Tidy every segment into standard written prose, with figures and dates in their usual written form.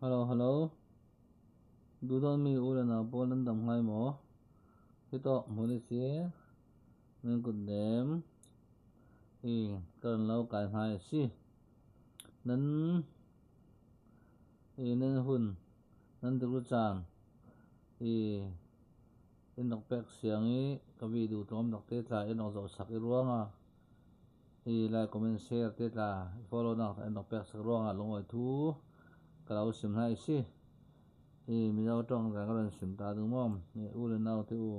Hello hello Duhdawn mi u leh nau pawl an dam ngai maw? Hi tawh hmu ni si min kut nem i ka rawn lo kai hnai a si nan i nan hun nan diklu chan i in rak pek siang i ka vi duh tlawm dak te tla in rak zoh sak i ruang a I like comment share te tla i follow nak en rawk pek sak ruangah lungawi thu ka lo sim hlai si. I Mizo tawng dan ka rawn sim ta ding maw i u leh nau te u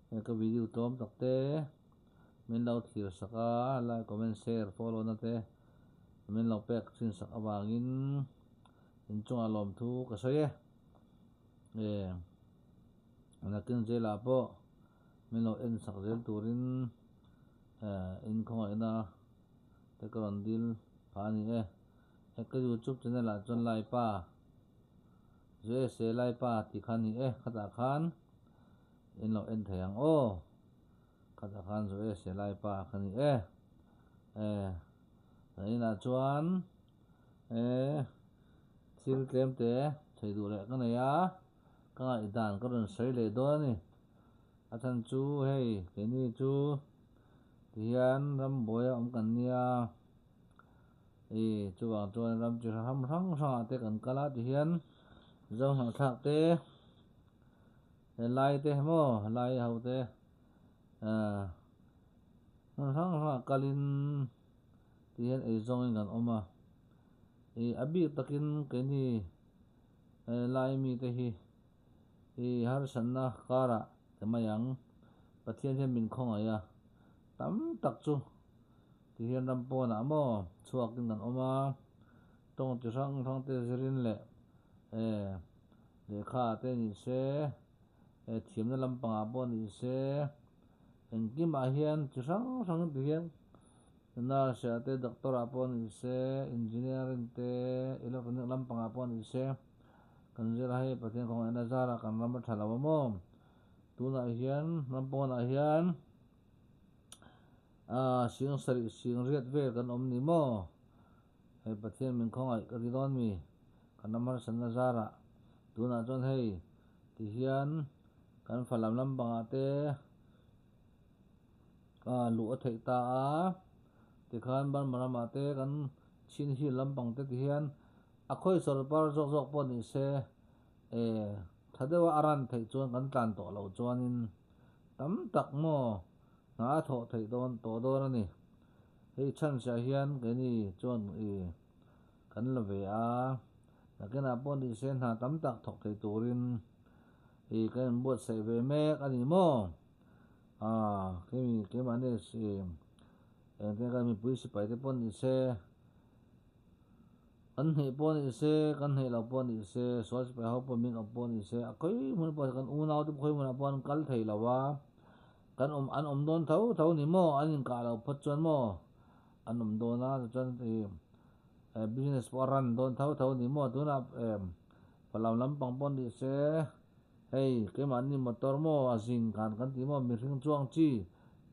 he ka video tlawm tak te min lo thlir sak a like comment share follow na te min lo pek thin sak avangin inchungah lawmthu ka sawi e. E nakin zelah pawh min lo en sak zel turin In khawngaihna te ka rawn dil phah a ni e. He ka youtube channel ah chuan Laipa, Zuese Laipa tih kha a ni e. Khatah khan in lo en thei ang aw. Khatah khan Zuese Laipa kha a ni e. E Zaninah chuan e thil tlem te chei duh leh ka nei a, ka ngaihdan ka rawn sawi leh dawn a ni. A chhan chu hei keini chu tihian rambuai a awm kan nia ih chuvang chuan ram chi hrang hrang hrangah te kan kal a tihian zo hnawhthlak te helai te maw helai ho te ah hmun hrang hrangah kalin tihian eizawngin kan awm a ih a bik takin keini helai mite hi. I harsatna karah ti mai ang, Pathian hian min khawngaih a, tam tak chu ti hian ram pawnah maw chhuakin kan awm a, tawng chi hrang hrang te zirin leh e lehkha te ni se, e thiamna lampangah pawh ni se, engkimah hian chi hrang hrang ti hian nurse ah te doctor ah pawh ni se, engineering te electronic lampangah pawh ni se. Kan zir a hei Pathian khawngaihna zarah kan ram a tha lo a maw? Tunah hian ram pawnah hian ah sing sarih sing riat vel kan awm ni maw? Hei Pathian min khawngaih ka ti dawn mi? Kan ram harsatna zarah tunah chuan hei ti hian kan fa lam lam bangah te ah luh a theih ta a tikhan Burma ramah te kan chhin hil lampang te ti hian A khawi sawrkar zawk zawk pawh ni se, e, tha deuha a ran theih chuan kan tlan tawh loh chuanin tam tak maw hna a thawh theih dawn tawh dawn a ni. Hei chhanchhiah hian keini chuan i kan la ve a, nakinah pawh ni se hna tam tak thawk thei turin i kan inbuatsaih ve mek a ni maw? Aa, keimi keimahni i engtin kan mipui sipai te pawh ni se, Kan hneih pawh ni se, kan hneih lo pawh ni se, sual sipai ho pawh min awp pawh ni se, a khawi hmun pawh kan unau te khawi hmunah pawh an kal thei lo a, kan awm an awm dawn tho tho ni maw, an inkah loh phawt chuan maw an awm dawn a, tichuan ih business pawh a run dawn tho tho ni maw, tunah Falam lampang pawh ni se, hei keimahni motor maw a zing kan kan tih maw mihring chuang chi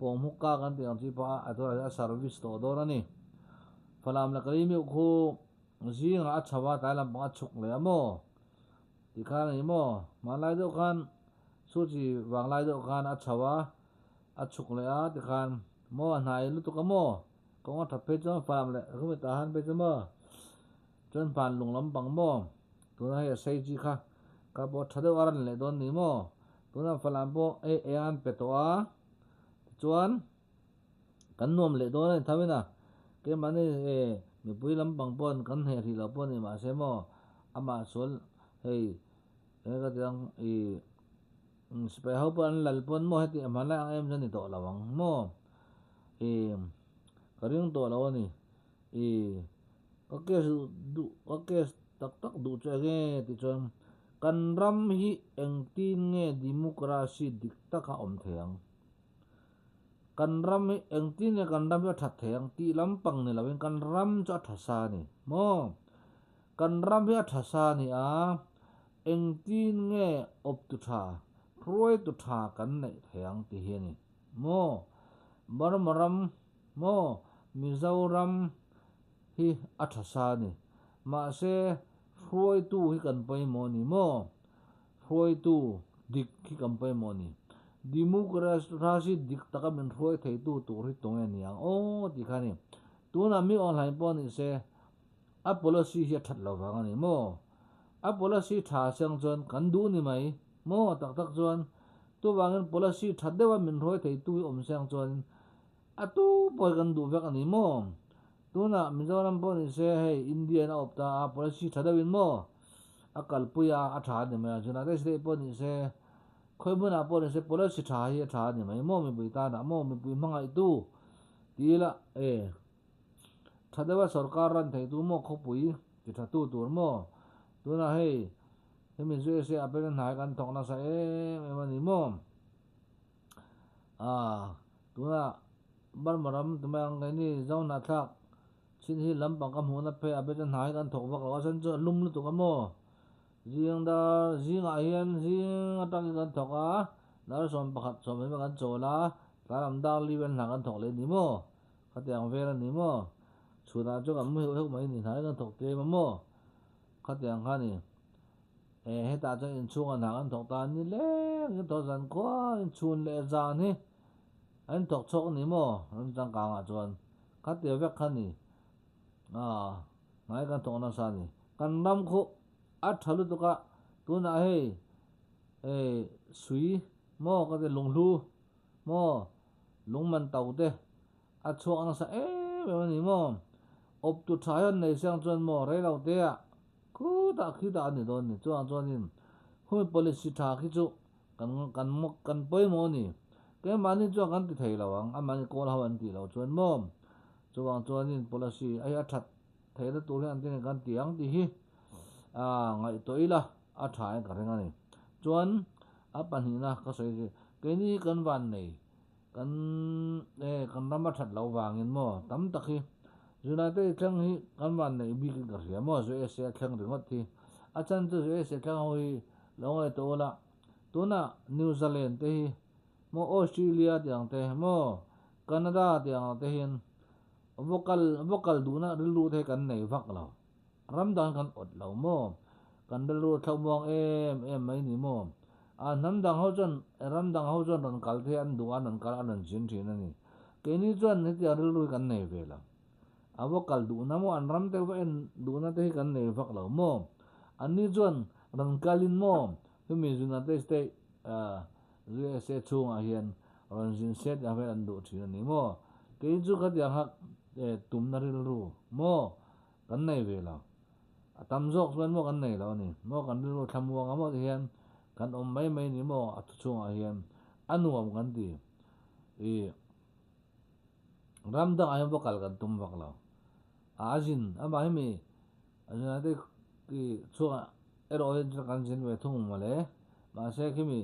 pawng hmuk ka kan tih ang chi pawh a tunah hian a service tawh dawn a ni. Falam leh Kali meuh khu zingah a chho a tlai lampang a chhuk leh a maw tih khan a ni maw hmanlai deuh khan suchi vanglai deuh khan a chho a a chhuk leh a tikhan maw a hnai lutuk a maw kawng a that phei chuan Falam leh Rumi tah han phei chu maw chuan hman lung lampang maw tuna hei a sei chi kha kha pawh tha deuh a ran leh dawn ni maw tuna Falam pawh hei eng an pe tawh a tichuan. Kan nuam leh dawn a ni tho in a, keimahni e mipui lampang pawh kan hneh hrih loh pawh a ni mahse maw amah sual hei enge ka ti ang ih sipai ho pawh an lal pawn maw heti a hmanlai ang em chu a ni tawh lo ang maw ih ka ring tawh lo a ni ih ka case duh ka case tak tak duh chu enge tih chuan kan ram hi engtin nge democracy dik taka awm thei ang. Kan ram hi engtin nge kan ram hi a that thei ang tih lampang ni loin kan ram chu a tha sa a ni maw? Kan ram hi a tha sa a ni a, engtin nge awptu tha, hruaitu tha kan neih thei ang tih hi a ni maw? Burma ram maw Mizoram hi a tha sa a ni. Mahse, Hruaitu hi kan pawimawh a ni maw? Hruaitu dik hi kan pawimawh a ni. Democracy dik taka min hruai theitu tur hi tunge ni ang aw tih kha a ni. Tunah mi online pawh ni se a policy hi a that lo vang a ni maw? A policy tha siang chuan kan duh ni mai maw? Tak tak chuan tuvangin policy tha deuha min hruai theitu hi awm siang chuan a tu pawh hi kan duh vek a ni maw? Tunah Mizoram pawh ni se hei India in a awp ta a, policy tha deuhin maw a kalpui a, a tha a ni mai a, United State pawh ni se khawi hmunah pawh ni se policy tha hi a tha a ni mai maw mipui tanah maw mipui hmangaihtu ti ila e tha deuha sorkar ran theitu maw khawpui ti tha tu tur maw tunah hei hemi USA ah pawh hian hnai kan thawk nasa em em a ni maw ah tunah Burma ram tumah ang keini Zohnahthlak chin hi lampang ka hmuhna phei ah pawh chuan hna hi kan thawk vak lo a chhan chu a lum lutuk a maw zing dar zingah hian zing atangin kan thawk a dar 11 sawm kan chawl a tlai lam dar li vel hna kan thawk leh a ni maw khatiang vel a ni maw chhunah chuan kan mu heuh heuh mai a ni hna hi kan thawk tlem a maw khatiang kha a ni e hetah chuan inchhungah hna kan thawk ta a ni leng in thawh zan khuain chhun leh zan hi. An thawk chhuak a ni maw? Ram changkangah chuan khatia vek kha ni. Aaa, hnai kan thawk nasa a ni. Kan ram khu a tha lutuk a, tunah hei hei sui maw ka ti lunghlu maw lungman to te a chhuak nasa em em a ni maw? Awp tu tha hian nei siang chuan maw reilo te ah khutah khitah a ni dawn a ni. Chuvang chuanin khumi policy tha khi chu Kan kan kan pawimawh a ni. Keimahni chuan kan ti thei lo ang, amahni kawl ho an tih loh chuan maw? Chuvang chuanin policy a hi a that theihna tur hian an ti nge kan ti ang tih hi ah ngaihtuah ila a tha in ka ring a ni. Chuan a pahnihna ka sawi chu keini hi kan van nei kan e kan ram a that loh vangin maw tam tak hi United thleng hi kan van neih bik in ka hria maw USA thleng ringawt hi a chan chu USA thleng ho hi lo ngaihtuah ula Tunah New Zealand te hi maw Australia tih ang te maw Canada tih ang te hian vocal vocal duhna rilru te hi kan nei vak lo. Ram dang kan awt lo maw? Kan rilru a thlauhmuang em em mai ni maw? A hnam dang ho chuan ram dang ho chuan rawn kal te hi an duh a an rawn kal a an rawn zin thin a ni. Keini chuan hetiang rilru hi kan nei ve lo. A va kal duhna maw an ram te va en duhna te hi kan nei vak lo maw? Anni chuan rawn kalin maw chumi United States USA chhungah hian rawn zin set ang vel an duh thin a ni maw? Kei chu khatiang kha tumna rilru maw kan nei ve lo. A tam zawk chuan maw kan nei lo a ni maw kan rilru thlamuang a maw ti hian kan awm mai mai ni maw a thu chhungah hian a nuam kan ti. Ih. Ram dangah hian va kal kan tum vak lo. A zin amah hi mi United ki chhungah erawh hi chu kan zin ve thung mawle. Mahse khimi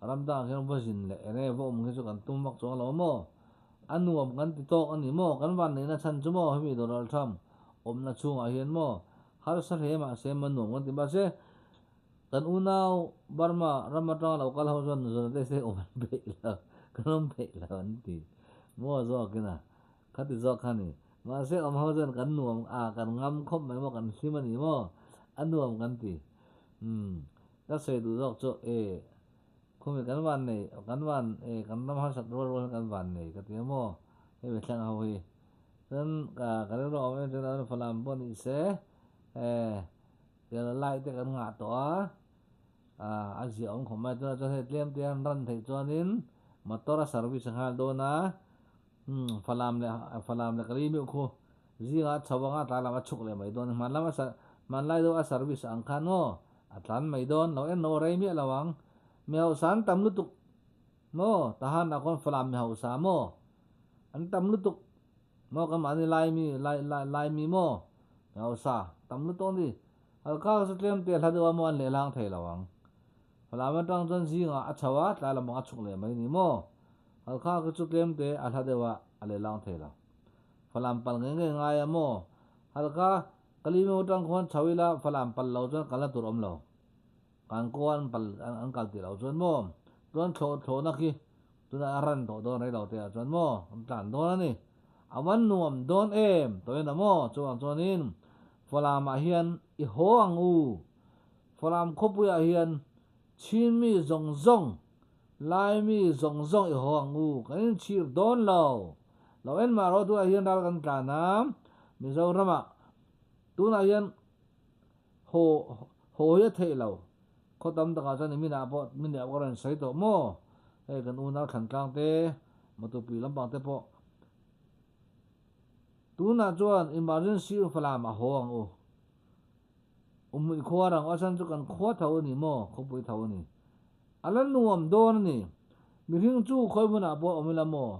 ram dangah khian va zin leh eng nge va awm khi chu kan tum vak chuang lo maw? A nuam kan ti tawk a ni maw? Kan vanneihna chhan chu maw hemi Donald Trump awmna chhungah hian maw harsa hle mahse ma nuam kan ti. Mahse Kan unau Burma ram atanga lo kal ho chuan Zunate se awm an peih lo, kan awm peih lo an ti maw zawkin a, khati zawk kha ni. Mahse awm ho chuan kan nuam a, kan ngam khawp mai maw, kan hlim a ni maw, a nuam kan ti. Umm, ka sawi duh zawk chu e, khumi kan van nei, kan van e, kan ram harsat rual rual hian kan van nei ka ti a maw, hemi thleng ho hi. Chuan ka rilru a awm em chuan Falam pawh ni se, e, Tiang light te kan ngah tawh a, ah a ziah awm khawp mai a, tunah chuan hei tlem te an run theih chuanin motor a service a nghal dawn a, umm Falam leh Falam leh Kali meuh khu zingah a chho anga tlai lam a chhuk leh mai dawn a, hmanlam a hmanlai deuh a service ang khan maw a tlan mai dawn lo en lo a rei miah lo ang, mi hausa an tam lutuk maw tahan ah khawn Falam mi hausa maw an tam lutuk. Maw kan mahni Laimi, Lai, Lai, Laimi maw? Hausa, tam lutuk a ni. Halkha chu tlem te hla deuh a maw an lehlang thei lo ang. Falam atang chuan zingah a chho a, tlai lamah a chhuk leh mai ni maw? Halkha khi chu tlem te a hla deuh a, a lehlang thei lo. Falam pal ngei ngei ngai a maw? Halkha, Kalimi atang khuan chho ila Falam pal lo chuan kalna tur awm lo. Kan kaw an pal an kal tih loh chuan maw chuan thlawh thlawhna khi tunah a ran tawh dawn rei lo te ah chuan maw an tlan dawn a ni. A van nuam dawn em tawh ena maw chuvang chuanin Falam ah hian I haw ang u. Falam khawpuiah hian Chin mi zawng zawng, Lai mi zawng zawng i haw ang u. Kan inchhir dawn lo. Lo en mah rawh tunah hian ral kan tlan a, Mizoramah tunah hian haw haw hi a theih lo. Khaw tam takah chuan i minah pawh min leh ka rawn sawi tawh maw? Hei kan unau thlan tlang te, motopui lampang te pawh tunah chuan emergency falam a haw ang u. Umhmun khua rang asan chu kan khua tho a ni maw? Khawpui tho a ni. A la nuam dawn a ni. Mihring chu khawi hmunah pawh awm ila maw?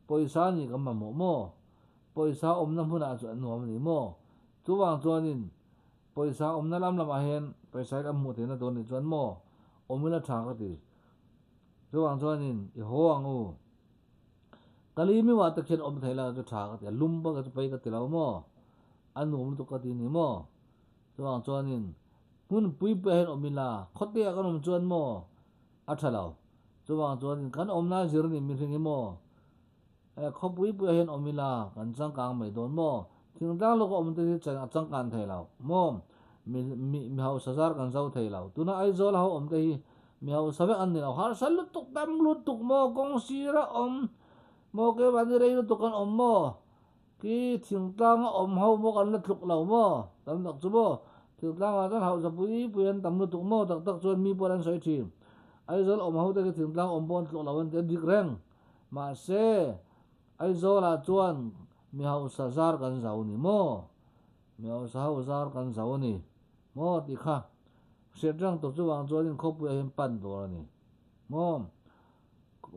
Pawisa a ni kan mamawh maw? Pawisa awmna hmunah chu a nuam a ni maw? Chuvang chuanin pawisa awmna lam lamah hian pawisa hi kan hmuh theihna tur a nih chuan maw awm ila tha ka ti. Chuvang chuanin i haw ang u. Kalimiwa te khian awm thei la chu tha ka ti a, lum pawh ka chu pawi ka ti lo maw? A nuam lutuk ka ti ni maw? Chuvang chuanin hmun pui pui ah hian awm ila, khawte ah kan awm chuan maw a tha lo. Chuvang chuanin kan awmna zir ni mihring hi maw eh khawpui pui ah hian awm ila kan changkang mai dawn maw? Thingtlang lawka awm te hi a changkan thei lo maw? Mi mi mi hausa zar kan zo thei lo. Tuna Aizawl ho awm te hi mi hausa vek an ni lo. Harsa lutuk tam lutuk maw kawng sira awm maw keimahni rei lutuk kan awm maw? Khi thingtlang a awm ho maw kan la tluk lo maw? Tam tak chu maw? Thingtlang ah chuan hausa pui pui an tam lutuk maw? Tak tak chuan mi pawh an sawi thin. Aizawl awm ho te khi thingtlang awm pawh an tluk lo an ti a dik reng. Mahse, Aizawl ah chuan mi hausa zar kan zo ni maw? Mi hausa ho zar kan zo a ni maw tih kha hriat reng tur chuvang chuan in khawpui ah hian pan tur a ni maw?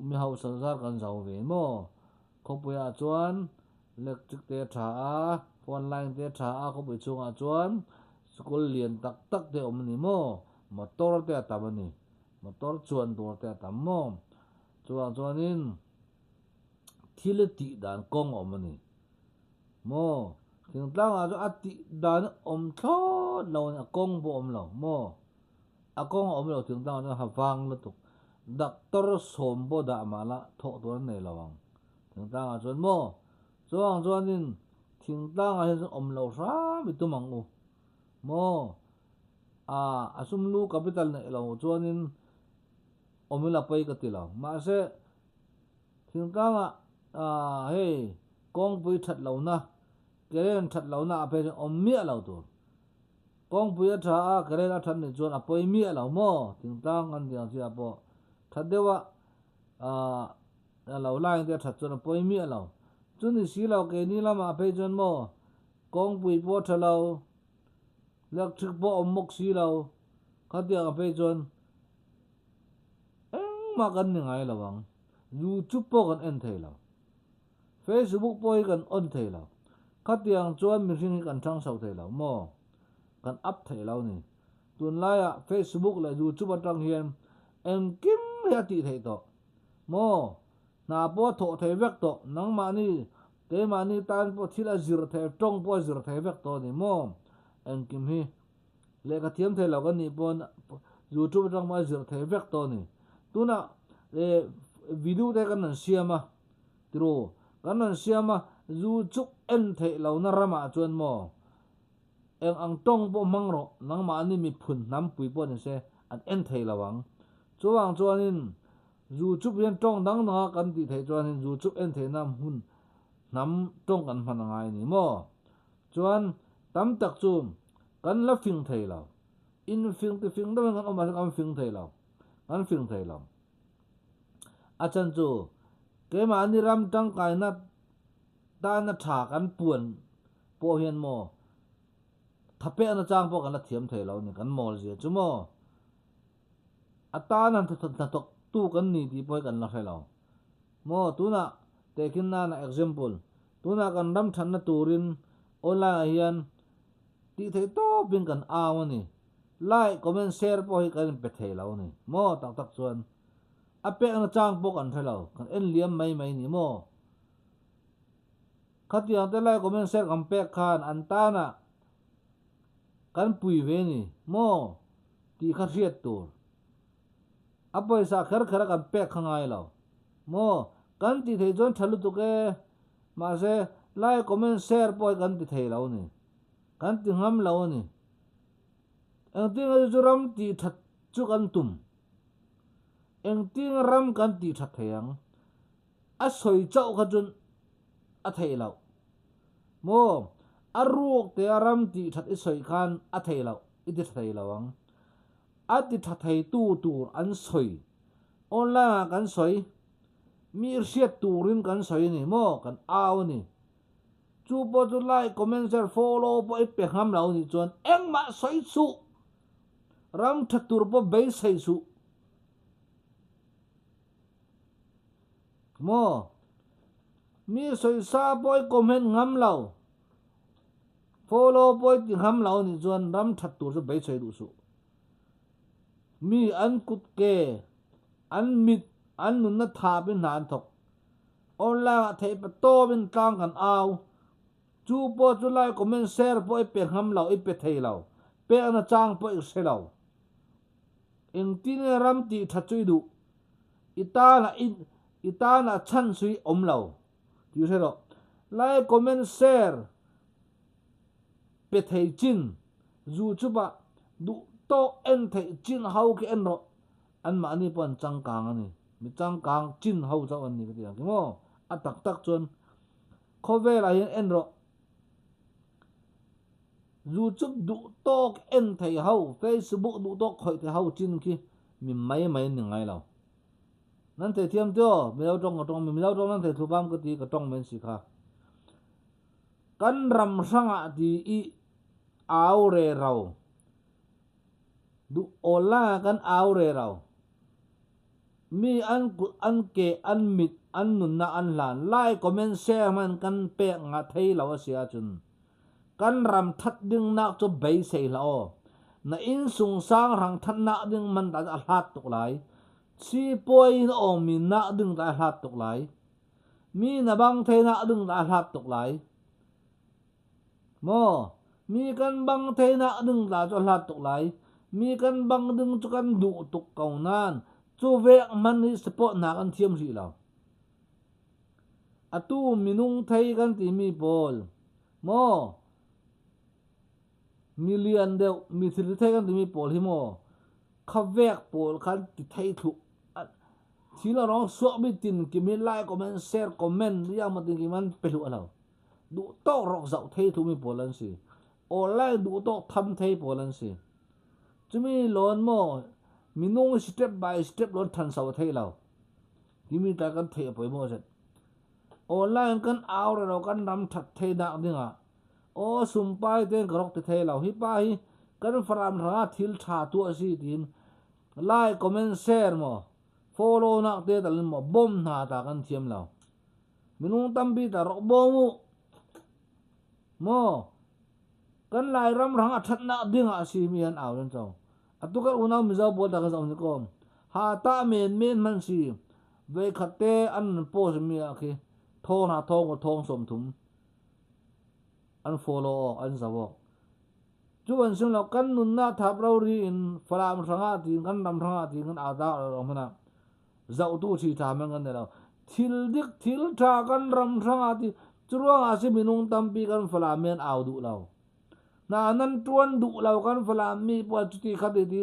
Mi hausa zar kan zo ve maw? Khawpuiah chuan electric te a tha a, phone line te a tha a, khawpui chhungah chuan school lian tak tak te a awm a ni maw? Motor te a tam a ni, motor chuan tur te a tam maw? Chuvang chuanin thil a tih dan kawng a awm a ni maw? Thingtlangah chuan a tih dan a awm thlawt lo a ni, a kawng pawh a awm lo maw? A kawng a awm lo thingtlangah chuan ha vang lutuk. Doctor sawm pawh dah mah la thawh tur an nei lo ang. Thingtlangah chuan maw? Chuang chuanin thingtlangah hian chuan awm lo hram i tum ang u. Maw? A a sum lu capital neih lo chuanin awm ila pawi ka ti lo. Mahse thingtlangah ah hei kawngpui that lohna, keren that lohna ah phei chuan awm miah lo tur. Kawngpui a tha a, current a that nih chuan a pawi miah lo maw? Thingtlang kan tih ang chiah pawh tha deuh a, aah lo line te a that chuan a pawi miah lo. Chu ni si lo keini lamah phei chuan maw kawngpui pawh a tha lo, electric pawh a awm bawk si lo, khatiang ah phei chuan engmah kan ni ngai lo ang. Youtube pawh kan en thei lo. Facebook pawh hi kan on thei lo. Khatiang chuan mihring hi kan thang chho thei lo maw? Kan up thei lo ni. Tunlaiah Facebook leh YouTube atang hian engkim hi a tih theih tawh maw? Hna pawh a thawh thei vek tawh. Nangmahni, keimahni tan pawh thil a zir thei, tawng pawh a zir thei vek tawh a ni maw? Engkim hi lehkha thiam thei lo kan nih pawn YouTube atang pawh a zir thei vek tawh a ni. Tunah video te kan rawn siam a. Tiraw, kan rawn siam a, zu chuk en theih lohna ramah chuan maw? Eng ang tawng pawh hmang rawh, nangmahni miphun hnampui pawh ni se, an en thei lo ang. Chuvang chuanin, zu chup hian tawng dang danga kan tih theih chuanin zu chup en theihna hmun hnam tawng kan hman a ngai a ni maw? Chuan, tam tak chu kan la fing thei lo. Infing ti fing deuhin kan awm mahse kan fing thei lo. Kan fing thei lo. A chan chu keimahni ram tangkaina tana tha kan puan pawh hian maw thapekna chang pawh kan la thiam thei lo a ni, kan mawl zia chu maw a tan han hnathawk tu kan ni tih pawh hi kan la hre lo maw. Tunah tehkhin nana example tunah kan ram thatna turin online ah hian tih theih tawpin kan au a ni. Like, comment, share pawh hi kan inpe thei lo a ni maw? Tak tak chuan a pekna chang pawh kan hre lo, kan en liam mai mai ni maw? Khatiang te like, comment, share kan pek khan an tanah kan pui ve ni maw tih kha hriat tur. A pawisa kher kher a kan pek kha ngai lo maw? Kan tih theih chuan tha lutuk e, mahse like, comment, share pawh hi kan ti thei lo a ni, kan ti ngam lo a ni. Engtin nge chu chu ram tih that chu kan tum? Engtin ram kan tih that thei ang? A sawi chauh kha chuan a theih loh. Maw? A ruak te a ram tih that i sawi khan a theih loh, i ti tha thei lo ang. A ti tha thei tu tur an sawi. Online ah kan sawi. Mi hriat turin kan sawi a ni maw? Kan au a ni. Chu pawh chu like, comment, share, follow pawh i pe ngam lo nih chuan engmah sawi suh. Ram tha tur pawh beisei suh. Maw? Mi sawisa pawh i comment ngam lo, follow pawh i ti ngam lo nih chuan ram that tur chu beisei duh suh. Mi an kut ke, an mit, an nunna thapin hna an thawk. Online ah theih pa tawpin tlang kan au. Chu pawh chu like, comment, share pawh i pe ngam lo, i pe thei lo. Pekna chang pawh i hre lo. Engtin nge ram tih that chu i duh? I tana i i tana chhan chu i awm lo tih hre rawh. Like, comment, share pe thei chin youtube ah duh tawk en theih chin ho khi en rawh. Anmahni pawh an changkang a ni. Mi changkang chin ho chauh an ni ka ti ang ki maw? A tak tak chuan khawvelah hian en rawh. Youtube duh tawk en thei ho, Facebook duh tawk khawih thei ho chin khi mi mai mai an ni ngai lo. Nan thei thiam tih aw, Mizo tawng ka tawng, Mizo tawng nan thei thu bam ka ti ka tawng men si kha. Kan ram hrangah ti i au re rau. Duh awl laiah kan au re rau. Mi an kut, an ke, an mit, an nunna an hlan. Lai comment share hman kan pek nga thei lo a si ahcun kan ram that ding nak cu beisei hlah aw. Na inn sungsang rang thatnak ding man ta cu a hlat tuk lai. Sipuai in a awmmi nak ding ta a hlat tuk lai. Mi na bang thei nak ding ta a hlat tuk lai. Maw? Mi kan bang thei nak ding ta cu a hlat tuk lai. Mi kan bang ding cu kan duh tuk ko nain cu vek hmanh hi support hna kan thiam hrih lo. Atu minung thei kan timi pawl maw mi lian deuh mi thil thei kan timi pawl hi maw khavek pawl khan ti thei thlu thil a rong suak mi tin kim hi like comment share comment yang ma tin kim an pe hlu alo duh tawk rok zau thei thu mi pawl an si online duh tawk tham thei pawl an si chumi lawn maw minung step by step lawn than so thei lo Timi ta kan theih a pawimawh zet. Online kan au rero kan ram that thei nak dingah aw sumpai tein ka rak ti thei lo. Hi pa hi kan faram hrangah thil tha tuah si tiin like, comment, share maw follow nak te tal in maw bawm hna ta kan thiam lo. Minung tampi ta rak bawm u. Maw kan Lairam hrang a thatnak dingah a si mi an au nan co. Atu kan unau Mizo pawl ta kan zoh ni kom. Ha tah men men hman si. Voi khat te an post mi ah khi thawng hna thawng ko thawng 30 an follow awk an zoh awk. Cu an sim lo kan nunnak thap ro ri in Falam hrangah tiin kan ram hrangah tiin kan au ta ro hmana zohtu thi tha man kan nei lo. Thil dik thil tha kan ram hrangah ti cu ruangah si minung tampi kan Falam men au duh lo. Hna nan ṭuan duh lo kan Falam mi pawl cuti khati ti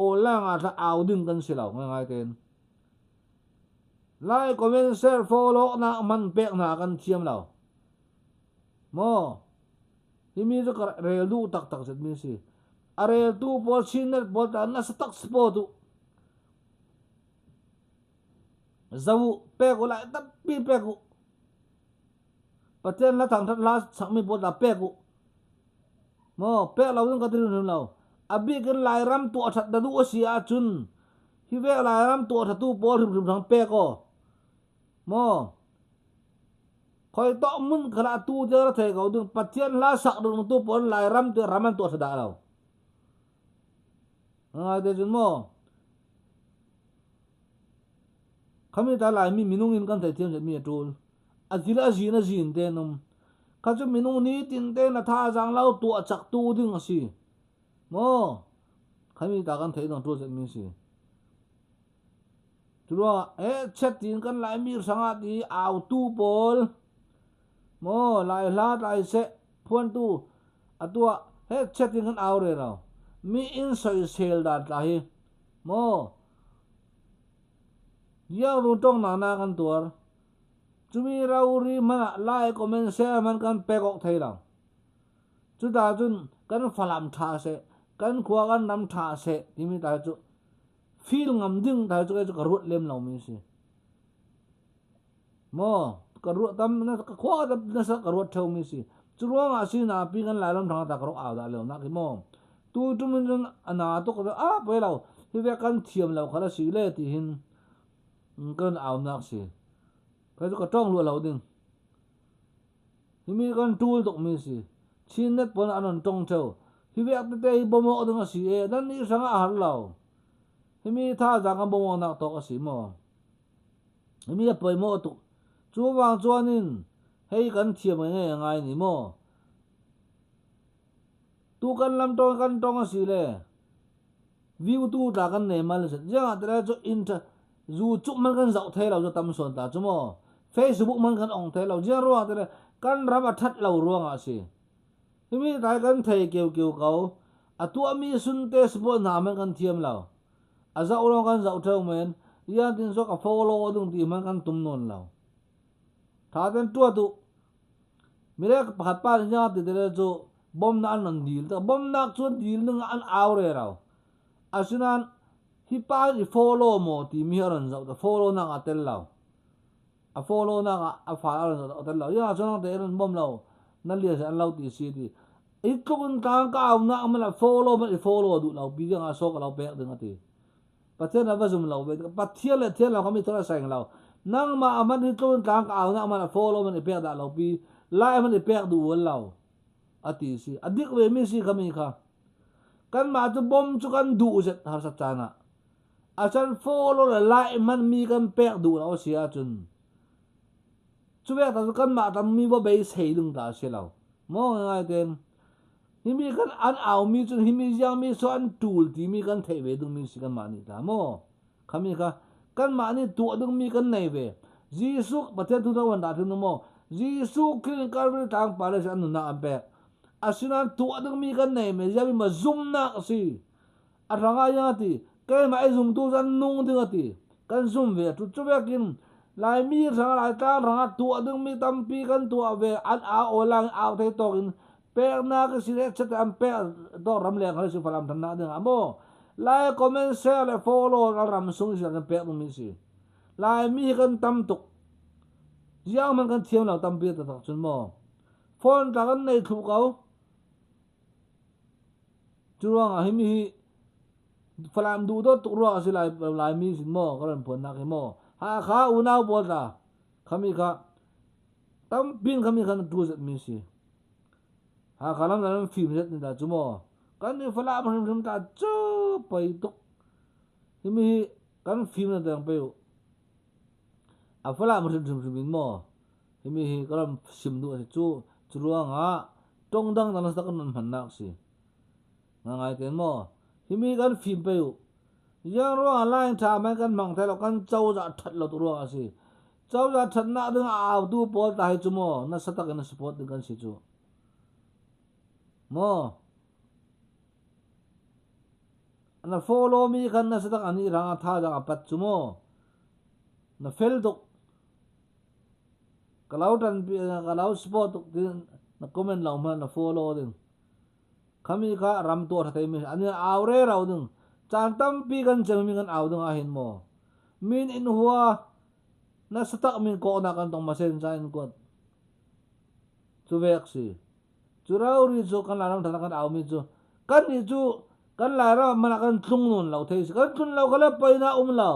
aw-lang ah thla au ding kan si lo ngaingai tein. Lai comment share follow nak man pek hna kan thiam lo. Maw? Hi mi cu ka rel duh taktak zet mi si. A reltu pawl Chinnet pawl ta nasa tak support u. Zo u, pek u lai tampi pek u. Pathian hla thangthat hla sakmi pawl ta pek u. Maw pek lo in ka ti hrim lo. A bik in Lairam tuah that na duh a si ahcun hi vek Lairam tuah thatu pawl hrimhrim hrang pek aw. Maw khoi to mun khala tu te ra thei ko ding Pathian hla sak ding tu pawl Lairam te ram an tuah tha dah lo. Ngai te cun maw Khami ta Laimi minung in kan theithiam zet mi a tul. A zil a zin a zin te an um. Kha cu minung nitin te na thazaang lo tuah chak tu ding a si. Maw? Khami ta kan theih dang tul zet mi si. Cu ruangah eh chet tin kan Laimi hrangah ti au tu pawl maw Lai hla tlai seh phuan tu atuah he chet tin kan au re lo. Mi in sawisel dan tla hi maw Yang run tawng nak na kan tuar. Chumi rori hmanah like comment share hman kan pek awk thei lo. Chutah cun kan Falam tha seh, kan khua kan ram tha seh timi ta cu feel ngam ding ta cu kei cu ka ruat lem lomi si. Maw ka ruah tam na ka khua na sa ka ruat theumi si. Cu ruangah si na pi kan Lairam thang ta ka rok au dah leo nak hi maw. Tu tum in cun ana tuk a poi lo hi ve kan thiam lo khala si le ti hin kan au nak si. Kai cu ka tong lu lo ding. Himi kan tul tuk mi si. Chin net pon an on tong theu. Hi vek tete hi bomo ding a si e nan ni hrang a har lo. Himi tha zang kan bomo nak tok a si maw. Himi a pawimawh tuk. Cu vang chuanin hei kan thiam nge ngai ni maw. Tu kan lam tong kan tong a si le view tu tla kan nei mal se jiang ah tele chu inter YouTube man kan zau thei lo chu tam sawn ta chu maw. Facebook man kan ong thei lo jiang ruang tele kan ram a that lo ruang ah si. Himi tai kan thei keu keu ko. A tuah mi sun te support hna man kan thiam lo. A zoh lawng kan zoh ṭheo men. Rian tin sawk a follow ding ti hmanh kan tum nawn lo. Tha ten ṭuat u. Mirek pakhat pa nih ti tele cu bomnak an ron dil. Bomnak cu an dil ning an au re ro. Asinain hi pa i follow maw timi a ron zoh. Follow nak ah tel lo. A follow nak ah a fa a ron zoh tel lo. Yang ah cun te ron bom lo. Na lian an lo ti si ti. I tluk in tlang ka au nak man a follow man i follow duh lo pi ding ah so ka lo pek ding ati. Pathian a va zum lo ve. Pathian le thian lo kha mi thor a seng lo. Nangmah a man hi tluk in tlang ka au nak man a follow man i pek dah lo pi. Lai man i pek duh wal lo. Ati si. A dik ve mi si kha mi kha. Kan mah cu bom cu kan duh zet harsat caan ah. A chan follow le lai man mi kan pek duh lo si ahcun Cu vek cu kanmah tammi va beisei ding ta a si lo. Maw ngai ten himi kan an aumi cun himi ziangmi so an ṭul timi kan theih ve dingmi si kanmah nih ta maw khami kha kanmah nih tuah dingmi kan nei ve. Jesuh Pathian thu wan dah thim maw Jesuh Khrih Calvary tlang pa le an nunnak an pek. Asinain tuah dingmi kan nei me ziangmi ma zumnak a si. A hrangah yang a ti keimah i zumtu cu an nung ding a ti kan zum ve cu cu vekin Laimi hrang Laitlang hrangah tuah dingmi tampi kan tuah ve an au aw lang au thei tawk in peknak si le chet an pek to ram leng hal si falam thannak ding ah maw Lai comment share le follow kan ram sung si kan pek dingmi si Laimi hi kan tam tuk ziang man kan thiam lo tampi taktak cun maw phone tla kan nei thlu ko Cu ruangah hi mi hi Falam duhdawt tuk ruang a si lai Laimi sin maw ka ron phuannak hi maw Hakha unau pawl tla khami kha tampin khami khan tu zet mi si Hakha lam lam fim zet ni da cu maw kan i Falam hrimhrim ta cu poi tuk hi mi hi kan fim na deng pe u a Falam hrimhrim hrim in maw hi mi hi ka ram sim duh a si cu cu ruangah tong dang dang na kan hmannak si Nga ngai ten maw himi kan fim pe u yang ruang line tha man kan mang thai lo kan cozah that lo tu ruang a si cozah thatnak ding a au tu pawl ta hi chu maw na satak in na support ding kan si chu maw na follow mi kan na satak ani rang a tha dang a pat chu maw na fel tuk ka lo tan ka lo support tuk tin na comment lo ma na follow ding Khami kha ram tuah ṭha mi an au rero ding. Caan tampi kan cemmi kan au ding ahhin maw. Min in hua na satak min kawhnak kan tong masen ca in kuat. Cu vek si. Cu rori cu kan Lairam ṭhan kan au mi cu kan nih cu kan Lairam man ah kan tlung nun lo thei si. Kan tlun lo kha le poi na um lo.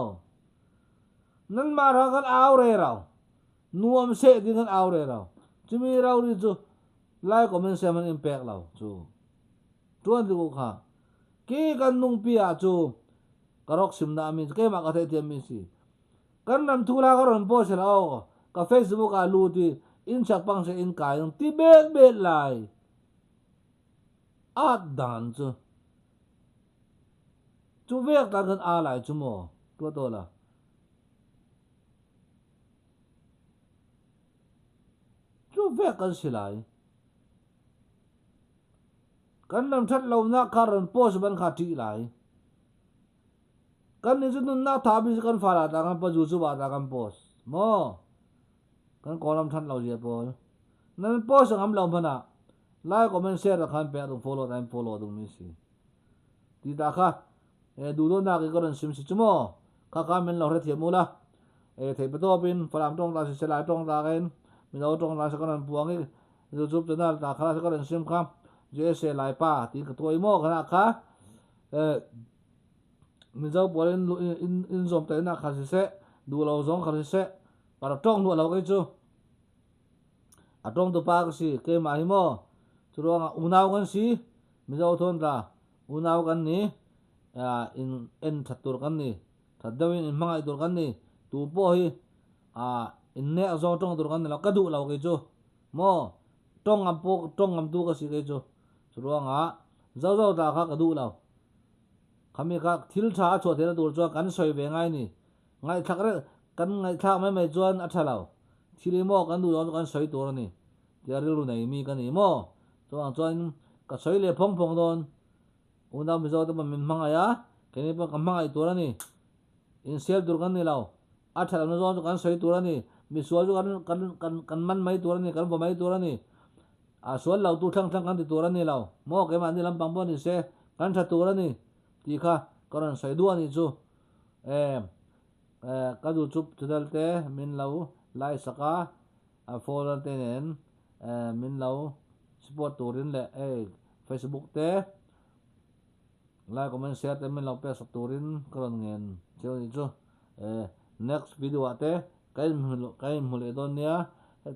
Nan mah ra kan au rero. Nuam seh ding kan au rero. Cumi rori cu Lai comment siam an in pek lo cu tuan ti ko kha ke kan nung pi ah cu ka rok sim na mi keimah ka theih thiam mi si kan ram thu la ka ron post la o ka Facebook ah lu ti in chak pang se in kai ti bet bet lai at dan chu chu vek ta kan a lai chu mo to to la Cu vek kan si lai. Kan ram that lonak kha rawn post ban kha ṭih lai. Kan nih cu nunnak tha bik cu kan fale ah tah kan post, YouTube ah tah kan post. Maw? Kan Kawlram that lo zia pawl. Nan post ngam lo hmanh ah like, comment, share ah khan pek dung, follow time follow dung mi si. Ti ta kha e duhduhnak i ka ron sim si cu maw? Kha kha min lo hrethiam u la. E thei patawp in Falam tong ta si Selai tong ta in Mino tong ta sa ka ron puang i YouTube channel ta kha sa ka ron sim kha JSA Lai pa ti ka tuai maw kana kha e Mizo pawl in in in zawm te na kha si se duh lo zong kha si se ka rak tong duh lo kei cu a tong tu pa ka si keimah hi maw cu ruangah unau kan si Mizo thawn ta unau kan ni in en that tur kan ni that deuh in in hmangaih tur kan ni tu pawh hi in nek zawng tong tur kan ni lo ka duh lo kei cu maw tong ngam pawh tong ngam tu ka si kei cu cu ruangah zo zo ta kha ka duh lo Khami kha thil tha a chuah theihna tur chuan kan sawi ve ngai ni. Ngaihthlak reng kan ngaihthlak mai mai chuan a tha lo. Thil hi maw kan duh dawn chu kan sawi tur a ni tia rilru nei mi ka ni maw? Chuvang chuan ka sawi leh phawng phawng dawn. Unau Mizo te pawn min hmangaih a, keini pawh ka hmangaih tur a ni. Insial tur kan ni lo. A tha lohna zawn chu kan sawi tur a ni. Misual chu kan kan kan kan man mai tur a ni, kan vaw mai tur a ni. A sual lo tu thlang thlang kan ti tur a ni lo maw keimahni lampang pawh ni se kan tha tur a ni tih kha ka rawn sawi duah a nih chu. E ka YouTube channel te min lo like sak a, a follower te nen min lo support turin leh hei Facebook te like comment share te min lo pek sak turin ka rawn ngen cheu a nih chu. E next video ah te ka inhmu leh dawn nia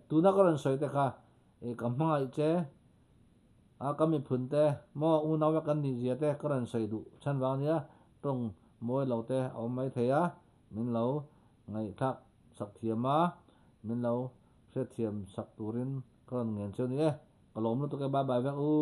tuna ka rawn sawi te kha E ka hmangaih che a ka miphun te maw unau vek kan nih zia te ka rawn sawi duh chhan vang nia tawng mawi lo te a awm mai thei a min lo ngaihthlak sak thiam a min lo hriatthiam sak turin ka rawn ngen cheu ni e ka lawm lutuk e bye bye vek u.